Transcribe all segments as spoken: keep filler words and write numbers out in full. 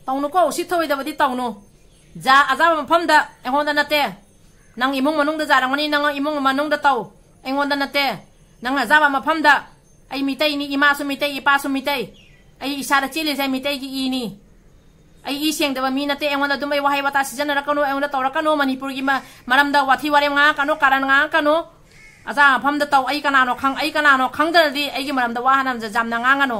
ꯇꯧꯅꯨꯀꯣ, ꯎꯁꯤꯠ ꯊꯧꯑꯣꯏꯗꯕꯗꯤ ꯇꯧꯅꯨ꯫ ꯖꯥ ꯑꯖꯥꯕ ꯃꯐꯝꯗ ꯑꯩꯉꯣꯟꯗ ꯅꯠꯇꯦ꯫ ꯅꯪ ꯏꯃꯨꯡ ꯃꯅꯨꯡꯗ ꯖꯥꯔꯝꯒꯅꯤ, ꯅꯪ ꯏꯃꯨꯡ ꯃꯅꯨꯡꯗ ꯇꯧ꯫ ꯑꯩꯉꯣꯟꯗ ꯅꯠꯇꯦ꯫ ꯅꯪ ꯑꯖꯥꯕ ꯃꯐꯝꯗ ꯑꯩ ꯃꯤꯇꯩꯅꯤ, ꯏꯃꯥꯁꯨ ꯃꯤꯇꯩ, ꯏꯄꯥꯁꯨ ꯃꯤꯇꯩ꯫ ꯑꯩ ꯏꯁꯥꯗ ꯆꯦꯜꯂꯤꯁꯦ ꯃꯤꯇꯩꯒꯤ ꯏꯅꯤ꯫ ꯑꯩ ꯏ ꯁꯦꯡꯗꯕ ꯃꯤ ꯅꯠꯇꯦ꯫ ꯑꯩꯉꯣꯟꯗ ꯑꯗꯨꯝ ꯑꯩ ꯋꯥꯍꯩ ꯋꯥꯇꯥ ꯁꯤꯖꯤꯟꯅꯔꯛꯀꯅꯨ, ꯑꯩꯉꯣꯟꯗ ꯇꯧꯔꯛꯀꯅꯨ꯫ ꯃꯅꯤꯄꯨꯔꯒꯤ ꯃ-, ꯃꯔꯝꯗ ꯋꯥꯊꯤ ꯋꯥꯔꯦꯝ ꯉꯥꯡꯉꯛꯀꯅꯨ, ꯀꯥꯔꯟ ꯉꯥꯡꯉꯛꯀꯅꯨ꯫ ꯑꯖꯥ ꯃꯐꯝꯗ ꯇꯧ꯫ ꯑꯩ ꯀꯅꯥꯅꯣ ꯈꯪ-, ꯑꯩ ꯀꯅꯥꯅꯣ ꯈꯪꯗ꯭ꯔꯗꯤ ꯑꯩꯒꯤ ꯃꯔꯝꯗ ꯋꯥ ꯍꯥꯟꯅ ꯌꯥꯝꯅ ꯉꯥꯡꯉꯅꯨ꯫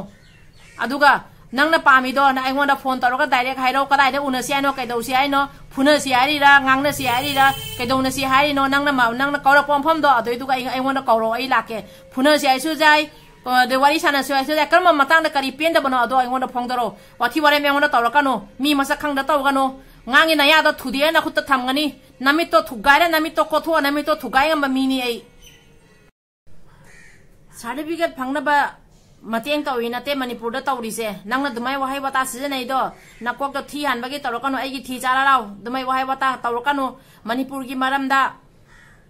ꯑꯗꯨꯒ ꯅꯪꯅ ꯄꯥꯝꯃꯤꯗꯣ, ꯅꯪ ꯑꯩꯉꯣꯟꯗ ꯐꯣꯟ ꯇꯧꯔꯒ ꯗꯥꯏꯔꯦꯛ ꯍꯥꯏꯔꯛꯑꯣ, ꯀꯗꯥꯏꯗ ꯎꯅꯁꯤ ꯍꯥꯏꯅꯣ, ꯀꯩꯗꯧꯁꯤ ꯍꯥꯏꯅꯣ, ꯐꯨꯅꯁꯤ ꯍꯥꯏꯔꯤꯔꯥ, ꯉꯥꯡꯅꯁꯤ ꯍꯥꯏꯔꯤꯔꯥ, ꯀꯩꯗꯧꯅꯁꯤ ꯍꯥꯏꯔꯤꯅꯣ, ꯅꯪꯅ ꯃ-, ꯅꯪꯅ ꯀꯧꯔꯛꯄ ꯃꯐꯝꯗꯣ ꯑꯗꯨꯏꯗꯨꯒ ꯑꯩ-, ꯑꯩꯉꯣꯟꯗ ꯀꯧꯔꯛꯑꯣ, ꯑꯩ ꯂꯥꯛꯀꯦ꯫ ꯐꯨꯅꯁꯤ ꯍꯥꯏꯁꯨ ꯌꯥꯏ, ꯑꯗꯩ ꯋꯥꯔꯤ ꯁꯥꯟꯅꯁꯤ ꯍꯥꯏꯁꯨ ꯌꯥꯏ, ꯀꯔꯝꯕ ꯃꯇꯥꯡꯗ ꯀꯔꯤ ꯄꯦꯟꯗꯕꯅꯣ ꯑꯗꯣ ꯑꯩꯉꯣꯟꯗ ꯐꯣꯡꯗꯣꯔꯛꯑꯣ꯫ ꯋꯥꯊꯤ ꯋꯥꯔꯦꯝ ꯑꯩꯉꯣꯟꯗ ꯇꯧꯔꯛꯀꯅꯨ, ꯃꯤ ꯃꯁꯛ ꯈꯪꯗ ꯇꯧꯒꯅꯨ꯫ ꯉꯥꯡꯉꯤ ꯅꯌꯥꯗꯣ ꯊꯨꯗꯦꯛꯑ ꯅꯈꯨꯠꯇ ꯊꯝꯒꯅꯤ, ꯅꯃꯤꯠꯇꯣ ꯊꯨꯒꯥꯏꯔ, ꯅꯃꯤꯠꯇꯣ ꯀꯣꯊꯣꯛꯑ, ꯅꯃꯤꯠꯇꯣ ꯊꯨꯒꯥꯏ ꯉꯝꯕ ꯃꯤꯅꯤ ꯑꯩ꯫ ꯁꯥꯔꯇꯤꯐꯤꯀꯦꯠ ꯐꯪꯅꯕ ꯃꯇꯦꯡ ꯇꯧꯏ ꯅꯠꯇꯦ ꯃꯅꯤꯄꯨꯔꯗ ꯇꯧꯔꯤꯁꯦ꯫ ꯅꯪꯅ ꯑꯗꯨꯃꯥꯏꯅ ꯋꯥꯍꯩ ꯋꯥꯇꯥ ꯁꯤꯖꯤꯟꯅꯩꯗꯣ, ꯅꯀꯣꯛꯇꯣ ꯊꯤ ꯍꯥꯟꯕꯒꯤ ꯇꯧꯔꯛꯀꯅꯨ, ꯑꯩꯒꯤ ꯊꯤ ꯆꯥꯔ ꯂꯥꯎ꯫ ꯑꯗꯨꯃꯥꯏꯅ ꯋꯥꯍꯩ ꯋꯥꯇꯥ ꯇꯧꯔꯛꯀꯅꯨ꯫ ꯃꯅꯤꯄꯨꯔꯒꯤ ꯃꯔꯝꯗ,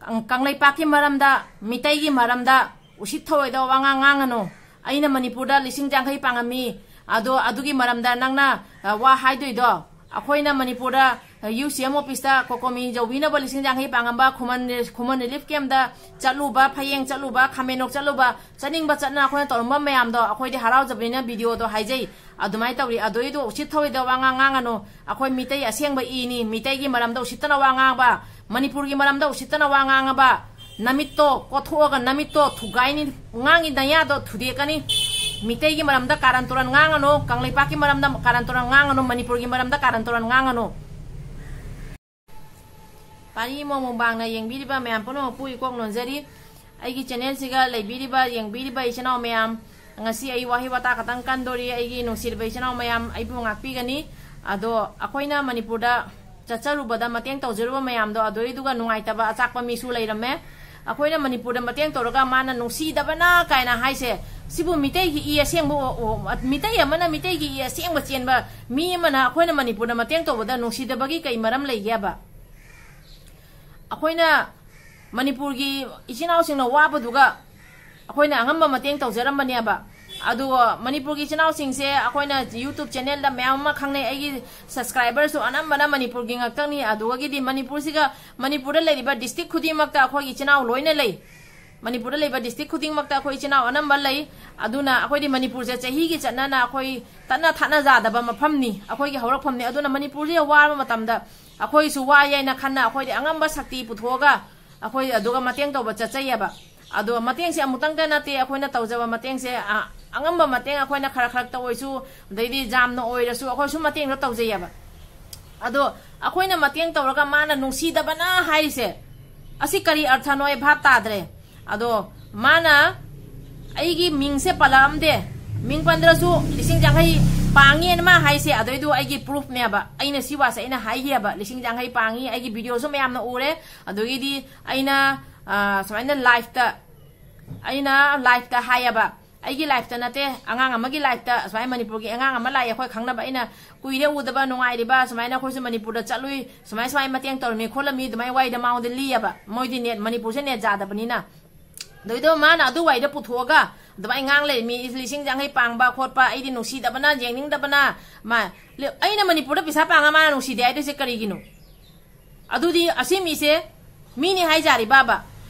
ꯀꯪ-, ꯀꯪꯂꯩꯄꯥꯛꯀꯤ ꯃꯔꯝꯗ, ꯃꯤꯇꯩꯒꯤ ꯃꯔꯝꯗ ꯎꯁꯤꯠ ꯊꯧꯑꯣꯏꯗꯕ ꯋꯥꯉꯥꯡ ꯉꯥꯡꯉꯅꯨ꯫ ꯑꯩꯅ ꯃꯅꯤꯄꯨꯔꯗ ꯂꯤꯁꯤꯡ ꯌꯥꯡꯈꯩ ꯄꯥꯡꯉꯝꯃꯤ, ꯑꯗꯣ ꯑꯗꯨꯒꯤ ꯃꯔꯝꯗ ꯅꯪꯅ, ꯑ, ꯋꯥ ꯍꯥꯏꯗꯣꯏꯗꯣ? ꯑꯩꯈꯣꯏꯅ ꯃꯅꯤꯄꯨꯔꯗ, ꯑ, ꯌꯨ ꯁꯤ ꯑꯦꯝ ꯑꯣꯐꯤꯁꯇ ꯀꯣꯀꯣꯃꯤ ꯌꯧꯕꯤꯅꯕ ꯂꯤꯁꯤꯡ ꯌꯥꯡꯈꯩ ꯄꯥꯡꯉꯝꯕ, ꯈꯨꯃꯟ, ꯈꯨꯃꯟ ꯔꯤꯂꯤꯐ ꯀꯦꯝꯞꯇ ꯆꯠꯂꯨꯕ, ꯐꯌꯦꯡ ꯆꯠꯂꯨꯕ, ꯈꯥꯃꯦꯟꯂꯣꯛ ꯆꯠꯂꯨꯕ, ꯆꯠꯅꯤꯡꯕ ꯆꯠꯅ ꯑꯩꯈꯣꯏꯅ ꯇꯧꯔꯝꯕ ꯃꯌꯥꯝꯗꯣ ꯑꯩꯈꯣꯏꯗꯤ ꯍꯔꯥꯎꯖꯕꯅꯤꯅ ꯚꯤꯗꯤꯑꯣꯗꯣ ꯍꯥꯏꯖꯩ꯫ ꯑꯗꯨꯃꯥꯏꯅ ꯇꯧꯔꯤ꯫ ꯑꯗꯨꯏꯗꯣ ꯎꯁꯤꯠ ꯊꯧꯑꯣꯏꯗꯕ ꯋꯥꯉꯥꯡ ꯉꯥꯡꯉꯅꯨ꯫ ꯑꯩꯈꯣꯏ ꯃꯤꯇꯩ ꯑꯁꯦꯡꯕ ꯏꯅꯤ꯫ ꯃꯤꯇꯩꯒꯤ ꯃꯔꯝꯗ ꯎꯁꯤꯠꯇꯅ ꯋꯥ ꯉꯥꯡꯕ, ꯃꯅꯤꯄꯨꯔꯒꯤ ꯃꯔꯝꯗ ꯎꯁꯤꯠꯇꯅ ꯋꯥ ꯉꯥꯡꯉꯕ, ꯅꯃꯤꯠꯇꯣ ꯀꯣꯊꯣꯛꯑꯒ ꯅꯃꯤꯠꯇꯣ ꯊꯨꯒꯥꯏꯅꯤ꯫ ꯉꯥꯡꯉꯤ ꯅꯌꯥꯗꯣ ꯊꯨꯗꯦꯛꯀꯅꯤ꯫ ꯃꯤꯇꯩꯒꯤ ꯃꯔꯝꯗ ꯀꯥꯔꯟ ꯇꯨꯔꯟ ꯉꯥꯡꯉꯅꯨ, ꯀꯪꯂꯩꯄꯥꯛꯀꯤ ꯃꯔꯝꯗ ꯀꯥꯔꯟ ꯇꯨꯔꯟ ꯉꯥꯡꯉꯅꯨ, ꯃꯅꯤꯄꯨꯔꯒꯤ ꯃꯔꯝꯗ ꯀꯥꯔꯟ ꯇꯨꯔꯟ ꯉꯥꯡꯉꯅꯨ꯫ ꯄꯥꯔꯤ ꯃꯣꯡ ꯃꯣꯡꯕꯥꯡꯅ ꯌꯦꯡꯕꯤꯔꯤꯕ ꯃꯌꯥꯝ ꯄꯨꯝꯅꯃꯛꯄꯨ ꯏꯀꯣꯛ ꯅꯣꯟꯖꯔꯤ꯫ ꯑꯩꯒꯤ ꯆꯦꯅꯦꯜꯁꯤꯒ ꯂꯩꯕꯤꯔꯤꯕ, ꯌꯦꯡꯕꯤꯔꯤꯕ ꯏꯆꯤꯟ ꯏꯅꯥꯎ ꯃꯌꯥꯝ, ꯉꯁꯤ ꯑꯩ ꯋꯥꯍꯩ ꯋꯥꯇꯥ ꯈꯛꯇꯪ ꯀꯟꯗꯣꯔꯤ꯫ ꯑꯩꯒꯤ ꯅꯨꯡꯁꯤꯔꯕ ꯏꯆꯤꯟ ꯏꯅꯥꯎ ꯃꯌꯥꯝ, ꯑꯩꯕꯨ ꯉꯥꯛꯄꯤꯒꯅꯤ꯫ ꯑꯗꯣ ꯑꯩꯈꯣꯏꯅ ꯃꯅꯤꯄꯨꯔꯗ ꯆꯠꯆꯔꯨꯕꯗ ꯃꯇꯦꯡ ꯇꯧꯖꯔꯨꯕ ꯃꯌꯥꯝꯗꯣ ꯑꯗꯨꯏꯗꯨꯒ ꯅꯨꯡꯉꯥꯏꯇꯕ ꯑꯆꯥꯛꯄ ꯃꯤꯁꯨ ꯂꯩꯔꯝꯃꯦ꯫ ꯑꯩꯈꯣꯏꯅ ꯃꯅꯤꯄꯨꯔꯗ ꯃꯇꯦꯡ ꯇꯧꯔꯒ ꯃꯥꯅ ꯅꯨꯡꯁꯤꯗꯕꯅ ꯀꯥꯏꯅ ꯍꯥꯏꯁꯦ, ꯁꯤꯕꯨ ꯃꯤꯇꯩꯒꯤ ꯏ ꯑꯁꯦꯡꯕ ꯑꯣ-, ꯑꯣ-, ꯃꯤꯇꯩ ꯑꯃꯅ ꯃꯤꯇꯩꯒꯤ ꯏ ꯑꯁꯦꯡꯕ ꯆꯦꯟꯕ ꯃꯤ ꯑꯃꯅ ꯑꯩꯈꯣꯏꯅ ꯃꯅꯤꯄꯨꯔꯗ ꯃꯇꯦꯡ ꯇꯧꯕꯗ ꯅꯨꯡꯁꯤꯗꯕꯒꯤ ꯀꯩ ꯃꯔꯝ ꯂꯩꯒꯦꯕ? ꯑꯩꯈꯣꯏꯅ ꯃꯅꯤꯄꯨꯔꯒꯤ ꯏꯆꯤꯟ ꯏꯅꯥꯎꯁꯤꯡꯅ ꯋꯥꯕꯗꯨꯒ ꯑꯩꯈꯣꯏꯅ ꯑꯉꯝꯕ ꯃꯇꯦꯡ ꯇꯧꯖꯔꯝꯕꯅꯦꯕ꯫ ꯑꯗꯨꯒ ꯃꯅꯤꯄꯨꯔꯒꯤ ꯏꯆꯤꯟ ꯏꯅꯥꯎꯁꯤꯡꯁꯦ ꯑꯩꯈꯣꯏꯅ YouTube channelꯗ ꯃꯌꯥꯝ ꯑꯃ ꯈꯪꯅꯩ꯫ ꯑꯩꯒꯤ subscriberꯁꯨ ꯑꯅꯝꯕꯅ ꯃꯅꯤꯄꯨꯔꯒꯤ ꯉꯥꯛꯇꯪꯅꯤ꯫ ꯑꯗꯨꯗꯒꯤꯗꯤ ꯃꯅꯤꯄꯨꯔꯁꯤꯒ, ꯃꯅꯤꯄꯨꯔꯗ ꯂꯩꯔꯤꯕ district ꯈꯨꯗꯤꯡꯃꯛꯇ ꯑꯩꯈꯣꯏꯒꯤ ꯏꯆꯤꯟ ꯏꯅꯥꯎ ꯂꯣꯏꯅ ꯂꯩ꯫ ꯃꯅꯤꯄꯨꯔꯗ ꯂꯩꯕ district ꯈꯨꯗꯤꯡꯃꯛꯇ ꯑꯩꯈꯣꯏ ꯏꯆꯤꯟ ꯏꯅꯥꯎ ꯑꯅꯝꯕ ꯂꯩ꯫ ꯑꯗꯨꯅ ꯑꯩꯈꯣꯏꯗꯤ ꯃꯅꯤꯄꯨꯔꯁꯦ ꯆꯍꯤꯒꯤ ꯆꯠꯅꯅ ꯑꯩꯈꯣꯏ ꯇꯠꯅ ꯊꯥꯅ ꯌꯥꯗꯕ ꯃꯐꯝꯅꯤ, ꯑꯩꯈꯣꯏꯒꯤ ꯍꯧꯔꯛꯐꯝꯅꯤ꯫ ꯑꯗꯨꯅ ꯃꯅꯤꯄꯨꯔꯁꯤꯗ ꯋꯥꯔꯕ ꯃꯇꯝꯗ ꯑꯩꯈꯣꯏꯁꯨ ꯋꯥꯏ ꯍꯥꯏꯅ ꯈꯟꯅ ꯑꯩꯈꯣꯏꯗꯤ ꯑꯉꯝꯕ ꯁꯛꯇꯤ ꯄꯨꯊꯣꯛꯑꯒ ꯑꯩꯈꯣꯏ ꯑꯗꯨꯒ ꯃꯇꯦꯡ ꯇꯧꯕ ꯆꯠꯆꯩꯌꯦꯕ꯫ ꯑꯗꯣ ꯃꯇꯦꯡꯁꯦ ꯑꯃꯨꯛꯇꯪꯗ ꯅꯠꯇꯦ ꯑꯩꯈꯣꯏꯅ ꯇꯧꯖꯕ ꯃꯇꯦꯡꯁꯦ, ꯑ, ꯑꯉꯝꯕ ꯃꯇꯦꯡ ꯑꯩꯈꯣꯏꯅ ꯈꯔ ꯈꯔꯛꯇ ꯑꯣꯏꯔꯁꯨ, ꯑꯗꯩꯗꯤ ꯌꯥꯝꯅ ꯑꯣꯏꯔꯁꯨ ꯑꯩꯈꯣꯏ ꯁꯨꯝ ꯃꯇꯦꯡꯗꯣ ꯇꯧꯖꯩꯌꯦꯕ꯫ ꯑꯗꯣ ꯑꯩꯈꯣꯏꯅ ꯃꯇꯦꯡ ꯇꯧꯔꯒ ꯃꯥꯅ ꯅꯨꯡꯁꯤꯗꯕꯅ ꯍꯥꯏꯔꯤꯁꯦ, ꯑꯁꯤ ꯀꯔꯤ ꯑꯔꯊꯅꯣ ꯑꯩ ꯚꯥꯞ ꯇꯥꯗ꯭ꯔꯦ꯫ ꯑꯗꯣ ꯃꯥꯅ ꯑꯩꯒꯤ ꯃꯤꯡꯁꯦ ꯄꯜꯂꯛꯑꯝꯗꯦ, ꯃꯤꯡ ꯄꯟꯗ꯭ꯔꯁꯨ ꯂꯤꯁꯤꯡ ꯌꯥꯡꯈꯩ ꯄꯥꯡꯉꯦꯅ ꯃꯥ ꯍꯥꯏꯁꯦ, ꯑꯗꯨꯏꯗꯨ ꯑꯩꯒꯤ proofꯅꯦꯕ꯫ ꯑꯩꯅ ꯁꯤ ꯋꯥꯁꯦ ꯑꯩꯅ ꯍꯥꯏꯈꯤꯑꯕ, ꯂꯤꯁꯤꯡ ꯌꯥꯡꯈꯩ ꯄꯥꯡꯉꯤ, ꯑꯩꯒꯤ videoꯁꯨ ꯃꯌꯥꯝꯅ ꯎꯔꯦ꯫ ꯑꯗꯨꯒꯤꯗꯤ ꯑꯩꯅ, ꯑ, ꯁꯨꯃꯥꯏꯅ liveꯇ, ꯑꯩꯅ liveꯇ ꯍꯥꯏꯌꯦꯕ, ꯑꯩꯒꯤ liveꯇ ꯅꯠꯇꯦ, ꯑꯉꯥꯡ ꯑꯃꯒꯤ liveꯇ, ꯁꯨꯃꯥꯏꯅ ꯃꯅꯤꯄꯨꯔꯒꯤ ꯑꯉꯥꯡ ꯑꯃ ꯂꯥꯛꯑꯦ ꯑꯩꯈꯣꯏ ꯈꯪꯅꯕ, ꯑꯩꯅ ꯀꯨꯏꯔꯦ ꯎꯗꯕ, ꯅꯨꯡꯉꯥꯏꯔꯤꯕ, ꯁꯨꯃꯥꯏꯅ ꯑꯩꯈꯣꯏꯁꯨ ꯃꯅꯤꯄꯨꯔꯗ ꯆꯠꯂꯨꯏ, ꯁꯨꯃꯥꯏ ꯁꯨꯃꯥꯏ ꯃꯇꯦꯡ ꯇꯧꯔꯝꯃꯤ ꯈꯣꯠꯂꯝꯃꯤ ꯑꯗꯨꯃꯥꯏꯅ ꯋꯥꯔꯤꯗ ꯃꯉꯣꯟꯗ ꯂꯤꯌꯦꯕ꯫ ꯃꯣꯏꯗꯤ net, ꯃꯅꯤꯄꯨꯔꯁꯦ net ꯌꯥꯗꯕꯅꯤꯅ꯫ ꯑꯗꯨꯏꯗꯣ ꯃꯥꯅ ꯑꯗꯨ ꯋꯥꯔꯤꯗ ꯄꯨꯊꯣꯛꯑꯒ ꯑꯗꯨꯃꯥꯏꯅ ꯉꯥꯡ ꯂꯩꯔꯝꯃꯤ, ꯂꯤꯁꯤꯡ ꯌꯥꯡꯈꯩ ꯄꯥꯡꯕ ꯈꯣꯠꯄ, ꯑꯩꯗꯤ ꯅꯨꯡꯁꯤꯗꯕꯅ, ꯌꯦꯡꯅꯤꯡꯗꯕꯅ, ꯃꯥ, ꯑꯩꯅ ꯃꯅꯤꯄꯨꯔꯗ ꯄꯩꯁꯥ ꯄꯥꯡꯉ ꯃꯥꯅ ꯅꯨꯡꯁꯤꯗꯦ ꯍꯥꯏꯗꯣꯏꯁꯦ ꯀꯔꯤꯒꯤꯅꯣ? ꯑꯗꯨꯗꯤ ꯑꯁꯤ ꯃꯤꯁꯦ ꯃꯤꯅꯤ ꯍꯥꯏꯖꯔꯤꯕꯕ꯫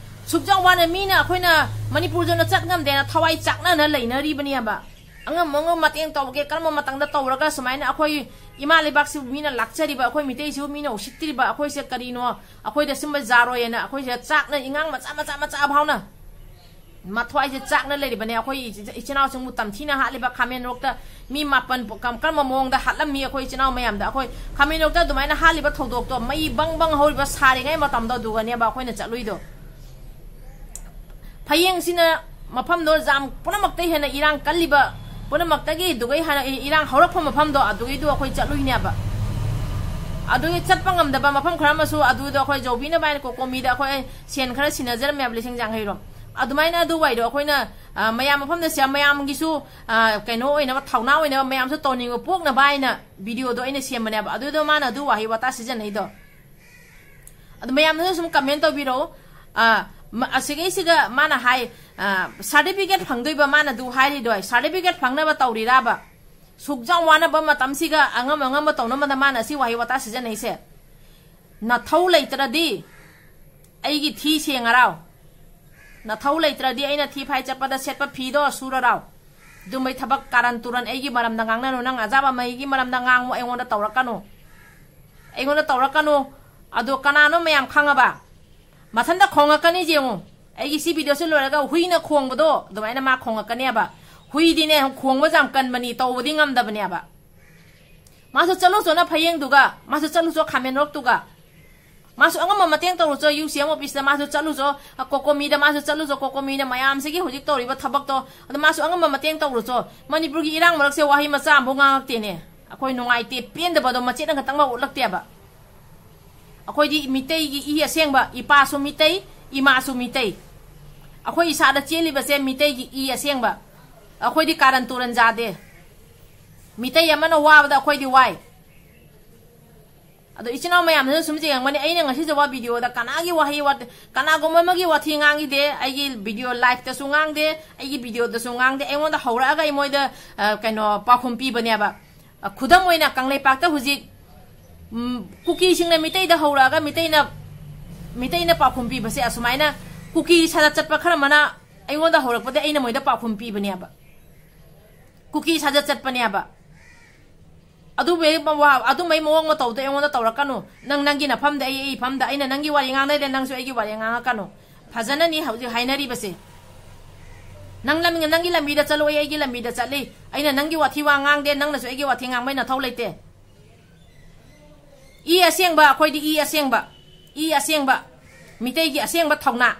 ꯁꯨꯛꯆꯥꯎ ꯋꯥꯅ ꯃꯤꯅ ꯑꯩꯈꯣꯏꯅ ꯃꯅꯤꯄꯨꯔꯗꯅ ꯆꯠ ꯉꯝꯗꯦꯅ ꯊꯋꯥꯏ ꯆꯥꯛꯅꯅ ꯂꯩꯅꯔꯤꯕꯅꯦꯕ꯫ ꯑꯉꯝ ꯑꯉꯝ ꯃꯇꯦꯡ ꯇꯧꯒꯦ, ꯀꯔꯝꯕ ꯃꯇꯝꯗ ꯇꯧꯔꯒ ꯁꯨꯃꯥꯏꯅ ꯑꯩꯈꯣꯏ ꯏꯃꯥ ꯂꯩꯕꯥꯛꯁꯤꯕꯨ ꯃꯤꯅ ꯂꯥꯛꯆꯔꯤꯕ, ꯑꯩꯈꯣꯏ ꯃꯤꯇꯩꯁꯤꯕꯨ ꯃꯤꯅ ꯎꯁꯤꯠꯇ꯭ꯔꯤꯕ, ꯑꯩꯈꯣꯏꯁꯦ ꯀꯔꯤꯅꯣ, ꯑꯩꯈꯣꯏꯗ ꯁꯨꯝꯕ ꯌꯥꯔꯣꯏꯅ ꯑꯩꯈꯣꯏꯁꯦ ꯆꯥꯛꯅ ꯏꯉꯥꯡ ꯃꯆꯥ ꯃꯆꯥ ꯃꯆꯥ ꯐꯥꯎꯅ ꯃꯊ꯭ꯋꯥꯏꯁꯦ ꯆꯥꯛꯅ ꯂꯩꯔꯤꯕꯅꯦ꯫ ꯑꯩꯈꯣꯏ ꯏꯆꯤ-, ꯏꯆꯤꯟ ꯏꯅꯥꯎꯁꯤꯡꯕꯨ ꯇꯝꯊꯤꯅ ꯍꯥꯠꯂꯤꯕ ꯈꯥꯃꯦꯟ ꯔꯣꯛꯇ ꯃꯤ ꯃꯥꯄꯟ ꯄꯣ-, ꯀꯝ-, ꯀꯔꯝꯕ ꯃꯑꯣꯡꯗ ꯍꯥꯠꯂꯝꯃꯤ ꯑꯩꯈꯣꯏ ꯏꯆꯤꯟ ꯏꯅꯥꯎ ꯃꯌꯥꯝꯗ? ꯑꯩꯈꯣꯏ ꯈꯥꯃꯦꯟ ꯔꯣꯛꯇ ꯑꯗꯨꯃꯥꯏꯅ ꯍꯥꯠꯂꯤꯕ ꯊꯧꯗꯣꯛꯇꯣ, ꯃꯩ ꯕꯪ ꯕꯪ ꯍꯧꯔꯤꯕ ꯁꯥꯔꯤꯉꯩ ꯃꯇꯝꯗꯣ ꯑꯗꯨꯒꯅꯦꯕ ꯑꯩꯈꯣꯏꯅ ꯆꯠꯂꯨꯏꯗꯣ꯫ ꯐꯌꯦꯡꯁꯤꯅ ꯃꯐꯝꯗꯣ ꯌꯥꯝ ꯄꯨꯝꯅꯃꯛꯇ ꯍꯦꯟꯅ ꯏꯔꯥꯡ ꯀꯜꯂꯤꯕ, ꯄꯨꯝꯅꯃꯛꯇꯒꯤ ꯑꯗꯨꯒꯩ ꯍꯥꯟꯅ ꯏ-, ꯏꯔꯥꯡ ꯍꯧꯔꯛꯄ ꯃꯐꯝꯗꯣ ꯑꯗꯨꯒꯤꯗꯣ ꯑꯩꯈꯣꯏ ꯆꯠꯂꯨꯏꯅꯦꯕ꯫ ꯑꯗꯨꯒꯤ ꯆꯠꯄ ꯉꯝꯗꯕ ꯃꯐꯝ ꯈꯔ ꯑꯃꯁꯨ ꯑꯗꯨꯗꯣ ꯑꯩꯈꯣꯏ ꯖꯧꯕꯤꯅꯕ ꯍꯥꯏꯅ ꯀꯣꯀꯣꯃꯤꯗ ꯑꯩꯈꯣꯏ ꯁꯦꯟ ꯈꯔ ꯁꯤꯟꯅꯖꯔꯝꯃꯦꯕ, ꯂꯤꯁꯤꯡ ꯌꯥꯡꯈꯩ ꯔꯣꯝ꯫ ꯑꯗꯨꯃꯥꯏꯅ ꯑꯗꯨꯋꯥꯏꯗꯣ ꯑꯩꯈꯣꯏꯅ, ꯑ, ꯃꯌꯥꯝ ꯃꯐꯝꯗ ꯁꯦ-, ꯃꯌꯥꯝꯒꯤꯁꯨ, ꯑ, ꯀꯩꯅꯣ ꯑꯣꯏꯅꯕ, ꯊꯧꯅꯥ ꯑꯣꯏꯅꯕ, ꯃꯌꯥꯝꯁꯨ ꯇꯧꯅꯤꯡꯕ ꯄꯣꯛꯅꯕ ꯍꯥꯏꯅ videoꯗꯣ ꯑꯩꯅ ꯁꯦꯝꯕꯅꯦꯕ꯫ ꯑꯗꯨꯗꯣ ꯃꯥꯅ ꯑꯗꯨ ꯋꯥꯍꯩ ꯋꯥꯇꯥ ꯁꯤꯖꯤꯟꯅꯩꯗꯣ꯫ ꯑꯗꯨ ꯃꯌꯥꯝꯅꯁꯨ ꯁꯨꯝ comment ꯇꯧꯕꯤꯔꯛꯑꯣ꯫ ꯑ, ꯃ-, ꯑꯁꯤꯒꯩꯁꯤꯒ ꯃꯥꯅ ꯍꯥꯏ, ꯑ, certificate ꯐꯪꯗꯣꯏꯕ ꯃꯥꯅ ꯑꯗꯨ ꯍꯥꯏꯔꯤꯗꯣ, certificate ꯐꯪꯅꯕ ꯇꯧꯔꯤꯔꯥꯕ? ꯁꯨꯛ ꯌꯥꯝ ꯋꯥꯅꯕ ꯃꯇꯝꯁꯤꯒ ꯑꯉꯝ ꯑꯉꯝꯕ ꯇꯧꯅꯕꯗ ꯃꯥꯅ ꯁꯤ ꯋꯥꯍꯩ ꯋꯥꯇꯥ ꯁꯤꯖꯤꯟꯅꯩꯁꯦ? ꯅꯊꯧ ꯂꯩꯇ꯭ꯔꯗꯤ ꯑꯩꯒꯤ ꯊꯤ ꯁꯦꯡꯉꯔꯥꯎ, ꯅꯊꯧ ꯂꯩꯇ꯭ꯔꯗꯤ ꯑꯩꯅ ꯊꯤ ꯐꯥꯏ ꯆꯠꯄꯗ ꯁꯦꯠꯄ ꯐꯤꯗꯣ ꯁꯨꯔꯔꯥꯎ꯫ ꯑꯗꯨꯝꯕꯩ ꯊꯕꯛ ꯀꯥꯔꯟ ꯇꯨꯔꯟ ꯑꯩꯒꯤ ꯃꯔꯝꯗ ꯉꯥꯡꯅꯅꯨ, ꯅꯪ ꯑꯖꯥꯕ ꯃꯍꯩꯒꯤ ꯃꯔꯝꯗ ꯉꯥꯡꯉꯨ, ꯑꯩꯉꯣꯟꯗ ꯇꯧꯔꯛꯀꯅꯨ, ꯑꯩꯉꯣꯟꯗ ꯇꯧꯔꯛꯀꯅꯨ꯫ ꯑꯗꯣ ꯀꯅꯥꯅꯣ ꯃꯌꯥꯝ ꯈꯪꯉꯕ? ꯃꯊꯟꯇ ꯈꯣꯡꯉꯛꯀꯅꯤ ꯌꯦꯡꯉꯨ꯫ ꯑꯩꯒꯤ ꯁꯤ videoꯁꯤ ꯂꯣꯏꯔꯒ ꯍꯨꯏꯅ ꯈꯣꯡꯕꯗꯣ ꯑꯗꯨꯃꯥꯏꯅ ꯃꯥ ꯈꯣꯡꯉꯛꯀꯅꯦꯕ꯫ ꯍꯨꯏꯗꯤꯅꯦ, ꯈꯣꯡꯕꯁꯦ ꯌꯥꯝ ꯀꯟꯕꯅꯤ, ꯇꯧꯕꯗꯤ ꯉꯝꯗꯕꯅꯦꯕ꯫ ꯃꯥꯁꯨ ꯆꯠꯂꯨ ꯆꯣꯅ ꯐꯌꯦꯡꯗꯨꯒ, ꯃꯥꯁꯨ ꯆꯠꯂꯨ ꯆꯣ ꯈꯥꯃꯦꯟ ꯔꯣꯛꯇꯨꯒ꯫ ꯃꯥꯁꯨ ꯑꯉꯝꯕ ꯃꯇꯦꯡ ꯇꯧꯔꯨ ꯆꯣ, UCM officeꯇ ꯃꯥꯁꯨ ꯆꯠꯂꯨ ꯆꯣ, ꯀꯣꯀꯣꯃꯤꯗ ꯃꯥꯁꯨ ꯆꯠꯂꯨ ꯆꯣ, ꯀꯣꯀꯣꯃꯤꯅ ꯃꯌꯥꯝꯁꯤꯒꯤ ꯍꯧꯖꯤꯛ ꯇꯧꯔꯤꯕ ꯊꯕꯛꯇꯣ, ꯑꯗꯨ ꯃꯥꯁꯨ ꯑꯉꯝꯕ ꯃꯇꯦꯡ ꯇꯧꯔꯨ ꯆꯣ꯫ ꯃꯅꯤꯄꯨꯔꯒꯤ ꯏꯔꯥꯡ ꯃꯔꯛꯁꯦ ꯋꯥꯍꯩ ꯃꯆꯥ ꯑꯃꯐꯥꯎ ꯉꯥꯡꯉꯛꯇꯦꯅꯦ꯫ ꯑꯩꯈꯣꯏ ꯅꯨꯡꯉꯥꯏꯇꯦ, ꯄꯦꯟꯗꯕꯗꯣ ꯃꯆꯦꯠ ꯑꯃꯈꯛꯇꯪ ꯎꯠꯂꯛꯇꯦꯕ꯫ ꯑꯩꯈꯣꯏꯗꯤ ꯃꯤꯇꯩꯒꯤ ꯏ ꯑꯁꯦꯡꯕ, ꯏꯄꯥꯁꯨ ꯃꯤꯇꯩ, ꯏꯃꯥꯁꯨ ꯃꯤꯇꯩ꯫ ꯑꯩꯈꯣꯏ ꯏꯁꯥꯗ ꯆꯦꯜꯂꯤꯕꯁꯦ ꯃꯤꯇꯩꯒꯤ ꯏ ꯑꯁꯦꯡꯕ꯫ ꯑꯩꯈꯣꯏꯗꯤ ꯀꯥꯔꯟ ꯇꯨꯔꯟ ꯌꯥꯗꯦ꯫ ꯃꯤꯇꯩ ꯑꯃꯅ ꯋꯥꯕꯗ ꯑꯩꯈꯣꯏꯗꯤ ꯋꯥꯏ꯫ ꯑꯗꯣ ꯏꯆꯤꯟ ꯏꯅꯥꯎ ꯃꯌꯥꯝꯅꯁꯨ ꯁꯨꯝ ꯌꯦꯡꯉꯝꯒꯅꯤ, ꯑꯩꯅ ꯉꯁꯤ ꯖꯋꯥ videoꯗ ꯀꯅꯥꯒꯤ ꯋꯥꯍꯩ ꯋꯥ-, ꯀꯅꯥꯒꯨꯝꯕ ꯑꯃꯒꯤ ꯋꯥꯊꯤ ꯉꯥꯡꯈꯤꯗꯦ, ꯑꯩꯒꯤ video liveꯇꯁꯨ ꯉꯥꯡꯗꯦ, ꯑꯩꯒꯤ videoꯗꯁꯨ ꯉꯥꯡꯗꯦ, ꯑꯩꯉꯣꯟꯗ ꯍꯧꯔꯛꯑꯒ ꯑꯩ ꯃꯣꯏꯗ, ꯑ, ꯀꯩꯅꯣ, ꯄꯥꯎꯈꯨꯝ ꯄꯤꯕꯅꯦꯕ꯫ ꯑ, ꯈꯨꯗꯝ ꯑꯣꯏꯅ ꯀꯪꯂꯩꯄꯥꯛꯇ ꯍꯧꯖꯤꯛ, ꯎꯝ, ꯀꯨꯀꯤꯁꯤꯡꯅ ꯃꯤꯇꯩꯗ ꯍꯧꯔꯛꯑꯒ ꯃꯤꯇꯩꯅ, ꯃꯤꯇꯩꯅ ꯄꯥꯎꯈꯨꯝ ꯄꯤꯕꯁꯦ ꯑꯁꯨꯃꯥꯏꯅ ꯀꯨꯀꯤ ꯁꯥꯖꯠ ꯆꯠꯄ ꯈꯔ ꯑꯃꯅ ꯑꯩꯉꯣꯟꯗ ꯍꯧꯔꯛꯄꯗ ꯑꯩꯅ ꯃꯣꯏꯗ ꯄꯥꯎꯈꯨꯝ ꯄꯤꯕꯅꯦꯕ꯫ ꯀꯨꯀꯤ ꯁꯥꯖꯠ ꯆꯠꯄꯅꯦꯕ꯫ ꯑꯗꯨꯝꯕꯩ ꯃꯋꯥ-, ꯑꯗꯨꯝꯕꯩ ꯃꯑꯣꯡ ꯃꯇꯧꯗꯣ ꯑꯩꯉꯣꯟꯗ ꯇꯧꯔꯛꯀꯅꯨ꯫ ꯅꯪ ꯅꯪꯒꯤ ꯅꯐꯝꯗ, ꯑꯩ ꯑꯩ ꯏꯐꯝꯗ, ꯑꯩꯅ ꯅꯪꯒꯤ ꯋꯥꯔꯤ ꯉꯥꯡꯅꯩꯗ, ꯅꯪꯁꯨ ꯑꯩꯒꯤ ꯋꯥꯔꯤ ꯉꯥꯡꯉꯛꯀꯅꯨ꯫ ꯐꯖꯅꯅꯤ ꯍꯧꯖꯤꯛ ꯍꯥꯏꯅꯔꯤꯕꯁꯦ꯫ ꯅꯪ ꯂꯝ-, ꯅꯪꯒꯤ ꯂꯝꯕꯤꯗ ꯆꯠꯂꯣ, ꯑꯩ ꯑꯩꯒꯤ ꯂꯝꯕꯤꯗ ꯆꯠꯂꯤ꯫ ꯑꯩꯅ ꯅꯪꯒꯤ ꯋꯥꯊꯤ ꯋꯥ ꯉꯥꯡꯗꯦ, ꯅꯪꯅꯁꯨ ꯑꯩꯒꯤ ꯋꯥꯊꯤ ꯉꯥꯡꯕꯩ ꯅꯊꯧ ꯂꯩꯇꯦ꯫ ꯏ ꯑꯁꯦꯡꯕ, ꯑꯩꯈꯣꯏꯗꯤ ꯏ ꯑꯁꯦꯡꯕ, ꯏ ꯑꯁꯦꯡꯕ, ꯃꯤꯇꯩꯒꯤ ꯑꯁꯦꯡꯕ ꯊꯧꯅꯥ꯫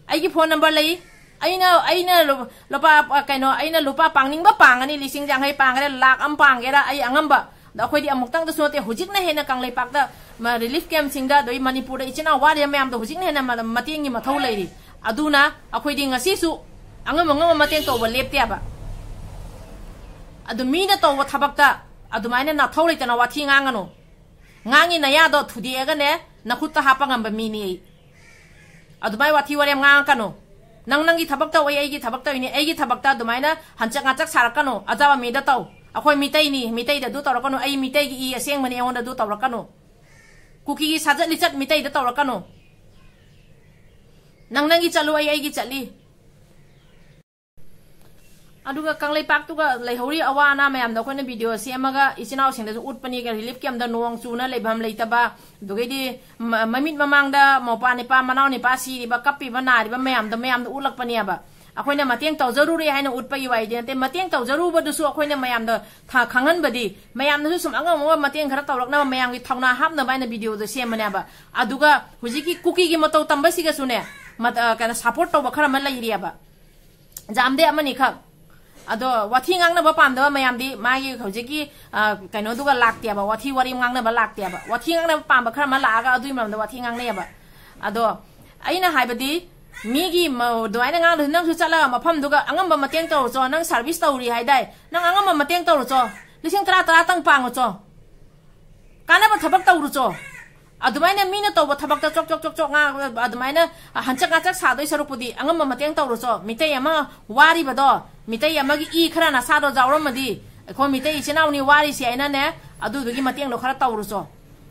ꯑꯩꯒꯤ phone number ꯂꯩ꯫ ꯑꯩꯅ, ꯑꯩꯅ ꯂꯨ-, ꯂꯨꯄꯥ, ꯑ, ꯀꯩꯅꯣ, ꯑꯩꯅ ꯂꯨꯄꯥ ꯄꯥꯡꯅꯤꯡꯕ ꯄꯥꯡꯒꯅꯤ, ꯂꯤꯁꯤꯡ ꯌꯥꯡꯈꯩ ꯄꯥꯡꯒꯦꯔꯥ, ꯂꯥꯛ ꯑꯃ ꯄꯥꯡꯒꯦꯔꯥ, ꯑꯩ ꯑꯉꯝꯕ꯫ ꯑꯗꯣ ꯑꯩꯈꯣꯏꯗꯤ ꯑꯃꯨꯛꯇꯪꯗꯁꯨ ꯅꯠꯇꯦ, ꯍꯧꯖꯤꯛꯅ ꯍꯦꯟꯅ ꯀꯪꯂꯩꯄꯥꯛꯇ, ꯃ-, relief campꯁꯤꯡꯗ, ꯑꯗꯩ ꯃꯅꯤꯄꯨꯔꯗ ꯏꯆꯤꯟ ꯏꯅꯥꯎ ꯋꯥꯔꯤꯕ ꯃꯌꯥꯝꯗꯣ ꯍꯧꯖꯤꯛꯅ ꯍꯦꯟꯅ ꯃ-, ꯃꯇꯦꯡꯒꯤ ꯃꯊꯧ ꯂꯩꯔꯤ꯫ ꯑꯗꯨꯅ ꯑꯩꯈꯣꯏꯗꯤ ꯉꯁꯤꯁꯨ ꯑꯉꯝ ꯑꯉꯝꯕ ꯃꯇꯦꯡ ꯇꯧꯕ ꯂꯦꯞꯇꯦꯕ꯫ ꯑꯗꯨ ꯃꯤꯅ ꯇꯧꯕ ꯊꯕꯛꯇ ꯑꯗꯨꯃꯥꯏꯅ ꯅꯊꯧ ꯂꯩꯇꯅ ꯋꯥꯊꯤ ꯉꯥꯡꯒꯅꯨ꯫ ꯉꯥꯡꯉꯤ ꯅꯌꯥꯗꯣ ꯊꯨꯗꯦꯛꯑꯒꯅꯦ, ꯅꯈꯨꯠꯇ ꯍꯥꯞꯄ ꯉꯝꯕ ꯃꯤꯅꯤ ꯑꯩ꯫ ꯑꯗꯨꯃꯥꯏ ꯋꯥꯊꯤ ꯋꯥꯔꯦꯝ ꯉꯥꯡꯉꯛꯀꯅꯨ꯫ ꯅꯪ ꯅꯪꯒꯤ ꯊꯕꯛ ꯇꯧ, ꯑꯩ ꯑꯩꯒꯤ ꯊꯕꯛ ꯇꯧꯏꯅꯤ, ꯑꯩꯒꯤ ꯊꯕꯛꯇ ꯑꯗꯨꯃꯥꯏꯅ ꯍꯟꯆꯛ ꯉꯥꯆꯛ ꯁꯥꯔꯛꯀꯅꯨ꯫ ꯑꯖꯥꯕ ꯃꯤꯗ ꯇꯧ꯫ ꯑꯩꯈꯣꯏ ꯃꯤꯇꯩꯅꯤ, ꯃꯤꯇꯩꯗ ꯑꯗꯨ ꯇꯧꯔꯛꯀꯅꯨ꯫ ꯑꯩ ꯃꯤꯇꯩꯒꯤ ꯏ ꯑꯁꯦꯡꯕꯅꯤ, ꯑꯩꯉꯣꯟꯗ ꯑꯗꯨ ꯇꯧꯔꯛꯀꯅꯨ꯫ ꯀꯨꯀꯤꯒꯤ ꯁꯥꯖꯠ ꯂꯤꯆꯠ ꯃꯤꯇꯩꯗ ꯇꯧꯔꯛꯀꯅꯨ꯫ ꯅꯪ ꯅꯪꯒꯤ ꯆꯠꯂꯨ, ꯑꯩ ꯑꯩꯒꯤ ꯆꯠꯂꯤ꯫ ꯑꯗꯨꯒ ꯀꯪꯂꯩꯄꯥꯛꯇꯨꯒ ꯂꯩꯍꯧꯔꯤ ꯑꯋꯥ ꯑꯅꯥ ꯃꯌꯥꯝꯗꯣ ꯑꯩꯈꯣꯏꯅ ꯚꯤꯗꯤꯑꯣ ꯁꯦꯝꯃꯒ ꯏꯆꯤꯟ ꯏꯅꯥꯎꯁꯤꯡꯗꯁꯨ ꯎꯠꯄꯅꯤ, ꯔꯤꯂꯤꯐ ꯀꯦꯝꯗ ꯅꯣꯡ ꯆꯨꯅ ꯂꯩꯐꯝ ꯂꯩꯇꯕ, ꯑꯗꯨꯗꯒꯤꯗꯤ ꯃ-, ꯃꯃꯤꯠ ꯃꯃꯥꯡꯗ ꯃꯧꯄꯥ ꯅꯤꯄꯥ, ꯃꯅꯥꯎ ꯅꯤꯄꯥ ꯁꯤꯔꯤꯕ, ꯀꯞꯄꯤꯕ, ꯅꯥꯔꯤꯕ ꯃꯌꯥꯝꯗꯣ, ꯃꯌꯥꯝꯗꯣ ꯎꯠꯂꯛꯄꯅꯦꯕ꯫ ꯑꯩꯈꯣꯏꯅ ꯃꯇꯦꯡ ꯇꯧꯖꯔꯨꯔꯦ ꯍꯥꯏꯅ ꯎꯠꯄꯒꯤ ꯋꯥꯔꯤꯗꯤ ꯅꯠꯇꯦ꯫ ꯃꯇꯦꯡ ꯇꯧꯖꯔꯨꯕꯗꯨꯁꯨ ꯑꯩꯈꯣꯏꯅ ꯃꯌꯥꯝꯗ ꯊ-, ꯈꯪꯍꯟꯕꯗꯤ, ꯃꯌꯥꯝꯅꯁꯨ ꯁꯨꯝ ꯑꯉꯝ ꯑꯉꯝꯕ ꯃꯇꯦꯡ ꯈꯔ ꯇꯧꯔꯛꯅꯕ, ꯃꯌꯥꯝꯒꯤ ꯊꯧꯅꯥ ꯍꯥꯞꯅꯕ ꯍꯥꯏꯅ ꯚꯤꯗꯤꯑꯣꯗꯣ ꯁꯦꯝꯕꯅꯦꯕ꯫ ꯑꯗꯨꯒ ꯍꯧꯖꯤꯛꯀꯤ ꯀꯨꯀꯤꯒꯤ ꯃꯇꯧ ꯇꯝꯕꯁꯤꯒꯁꯨꯅꯦ, ꯃꯠ-, ꯑ, ꯀꯩꯅꯣ, ꯁꯞꯄꯣꯔꯠ ꯇꯧꯕ ꯈꯔ ꯑꯃ ꯂꯩꯔꯤꯑꯕ꯫ ꯖꯥꯝꯗꯦ ꯑꯃꯅꯤꯈꯛ꯫ ꯑꯗꯣ ꯋꯥꯊꯤ ꯉꯥꯡꯅꯕ ꯄꯥꯝꯗꯕ ꯃꯌꯥꯝꯗꯤ ꯃꯥꯒꯤ ꯍꯧꯖꯤꯛꯀꯤ, ꯑ, ꯀꯩꯅꯣꯗꯨꯒ ꯂꯥꯛꯇꯦꯕ, ꯋꯥꯊꯤ ꯋꯥꯔꯤ ꯉꯥꯡꯅꯕ ꯂꯥꯛꯇꯦꯕ꯫ ꯋꯥꯊꯤ ꯉꯥꯡꯅꯕ ꯄꯥꯝꯕ ꯈꯔ ꯑꯃ ꯂꯥꯛꯑꯒ ꯑꯗꯨꯒꯤ ꯃꯔꯝꯗ ꯋꯥꯊꯤ ꯉꯥꯡꯅꯩꯑꯕ꯫ ꯑꯗꯣ ꯑꯩꯅ ꯍꯥꯏꯕꯗꯤ, ꯃꯤꯒꯤ ꯃ-, ꯑꯗꯨꯃꯥꯏꯅ ꯉꯥꯡꯗꯁꯨ, ꯅꯪꯁꯨ ꯆꯠꯂꯒ ꯃꯐꯝꯗꯨꯒ ꯑꯉꯝꯕ ꯃꯇꯦꯡ ꯇꯧꯔꯨꯆꯣ꯫ ꯅꯪ ꯁꯥꯔꯚꯤꯁ ꯇꯧꯔꯤ ꯍꯥꯏꯗꯥꯏ? ꯅꯪ ꯑꯉꯝꯕ ꯃꯇꯦꯡ ꯇꯧꯔꯨꯆꯣ꯫ ꯂꯤꯁꯤꯡ ꯇꯔꯥ, ꯇꯔꯥꯇꯪ ꯄꯥꯡꯉꯨꯆꯣ꯫ ꯀꯥꯟꯅꯕ ꯊꯕꯛ ꯇꯧꯔꯨꯆꯣ꯫ ꯑꯗꯨꯃꯥꯏꯅ ꯃꯤꯅ ꯇꯧꯕ ꯊꯕꯛꯇ ꯆꯣꯛ ꯆꯣꯛ ꯆꯣꯛ ꯆꯣꯛ ꯉꯥꯡ-, ꯑꯗꯨꯃꯥꯏꯅ ꯍꯟꯆꯛ ꯉꯥꯆꯛ ꯁꯥꯗꯣꯏ ꯁꯔꯨꯛꯄꯨꯗꯤ ꯑꯉꯝꯕ ꯃꯇꯦꯡ ꯇꯧꯔꯨꯆꯣ꯫ ꯃꯤꯇꯩ ꯑꯃ ꯋꯥꯔꯤꯕꯗꯣ, ꯃꯤꯇꯩ ꯑꯃꯒꯤ ꯏ ꯈꯔ ꯅꯁꯥꯗꯣ ꯌꯥꯎꯔꯝꯃꯗꯤ, ꯑꯩꯈꯣꯏ ꯃꯤꯇꯩ ꯏꯆꯤꯟ ꯏꯅꯥꯎꯅꯤ ꯋꯥꯔꯤꯁꯦ ꯍꯥꯏꯅꯅꯦ, ꯑꯗꯨꯗꯨꯒꯤ ꯃꯇꯦꯡꯗꯣ ꯈꯔ ꯇꯧꯔꯨꯆꯣ꯫